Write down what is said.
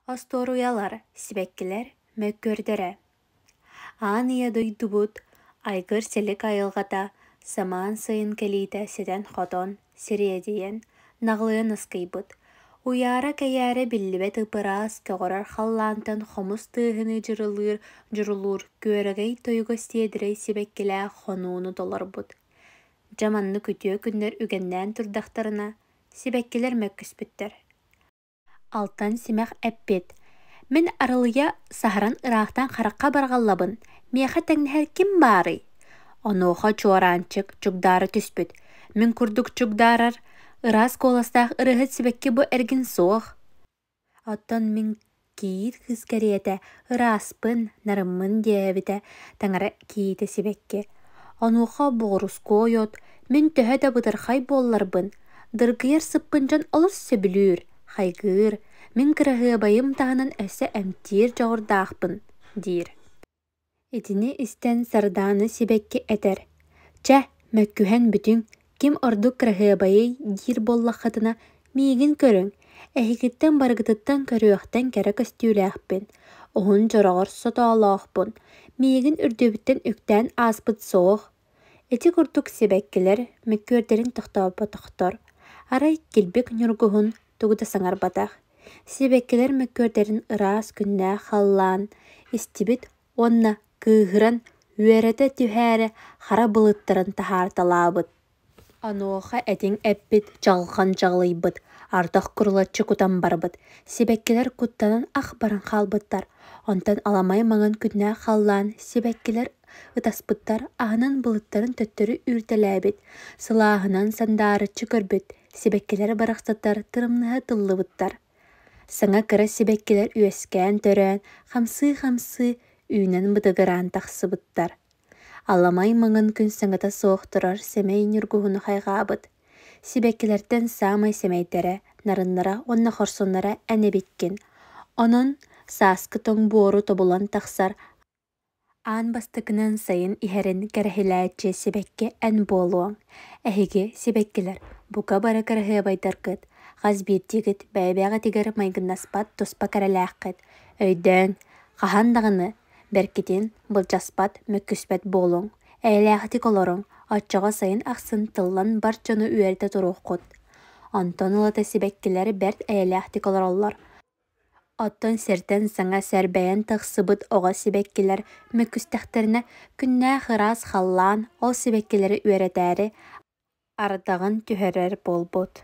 Остуоруйалар, сибэккилэр мөккүөрдэрэ. Аан ийэ дойдубут айгыр-силик айылҕата самаан сайын кэлиитэ ситэн-хотон, сириэдийэн, наҕылыйан наскыйбыт. Уйаара-кэйээрэ биллибэт ып-ыраас көҕөрөр халлаантан хомус тыаһыныы дьырылыыр дьурулуур күөрэгэй тойуга сиэдэрэй сибэккилээх хонууну толорбут. Дьэ маннык үтүө күннэр үгэннээн турдахтарына, сибэккилэр мөккүспүттэр. Алтан Симэх эппит: «Мин арылыйа саһаран ыраахтан харахха барҕаллабын, миэхэ тэҥнэһэр ким баарый?» Онуоха Чуораанчык чугдаара түспүт: «Мин курдук чугдаарар, ыраас куоластаах ырыаһыт сибэкки бу эргин суох. Оттон мин кийиит кыыс кэриэтэ ырааспын, нарыммын» диэбитэ таҥара кийиитэ сибэкки. Онуоха боҕурускуой от: «Мин төһө да бытархай буолларбын, дыргыйар сыппын дьон олус сөбүлүүр, хайгыыр, мин кыраһыабайым таһынан өссө эмтиир дьоҕурдаахпын» диир. Итини истэн Сардаана сибэкки этэр: «Чэ, мөккүһэн бүтүҥ, ким ордук кыраһыабайый диир буоллаххытына, миигин көрүҥ, эһигиттэн барыгытыттан көрүөхтэн кэрэ көстүүлээхпин, уһун дьороҕор сотоолоохпун, миигин үрдүбүттэн үктээн ааспыт суох». Ити курдук сибэккилэр мөккүөрдэрин тохтоппотохтор, арай килбик ньургуһун тугу да саҥарбатах. Сибэккилэр мөккүөрдэрин ыраас күннээх халлаан истибит уонна кыыһыран үөрэтэ түһээри хара былыттарын таһаарталаабыт. Онуоха этиҥ эппит, чаҕылхан чаҕылыйбыт, ардах курулаччы кутан барбыт, сибэккилэр куттанан ах баран хаалбыттар. Онтон аламай маҥан күннээх халлаан сибэккилэр ытаспыттар, аһынан былыттарын төттөрү үүртэлээбит, сылааһынан сандаарыччы көрбүт, сибэккилэр барахсаттар тырымнаһа тыллыбыттар. Саҥа кыра сибэккилэр үөскээн-төрөөн, хамсыы-хамсыы үүнэн бытыгыраан тахсыбыттар. Аламай маҥан күн саҥата суох турар сэмэй ньургуһуну хайҕаабыт. Сибэккилэртэн саамай сэмэйдэрэ, нарыннара уонна хорсуннара эн эбиккин. Онон сааскы тоҥ буору тобулан тахсар Аан бастакынан сайын иһэрин кэрэһилээччи сибэкки эн буолуоҥ. Эһиги, сибэккилэр, бука бары кыраһыабайдаргыт, хас биирдиигит бэйэ-бэйэҕитигэр майгыннаспат туспа кэрэлээххит. Өйдөөҥ, хаһан даҕаны бэркитин былдьаспат, мөккүспэт буолуҥ, эйэлээхтик олоруҥ, оччоҕо сайын ахсын тыллан бар дьону үөрдэ туруоххут. Онтон ылата сибэккилэр бэрт эйэлээхтик олороллор. Оттон сиртэн саҥа сэрбэйэн тахсыбыт оҕо сибэккилэр мөккүстэхтэринэ, күннээх ыраас халлаан ол сибэккилэри үөрэтээри ардаҕын түһэрэр буолбут.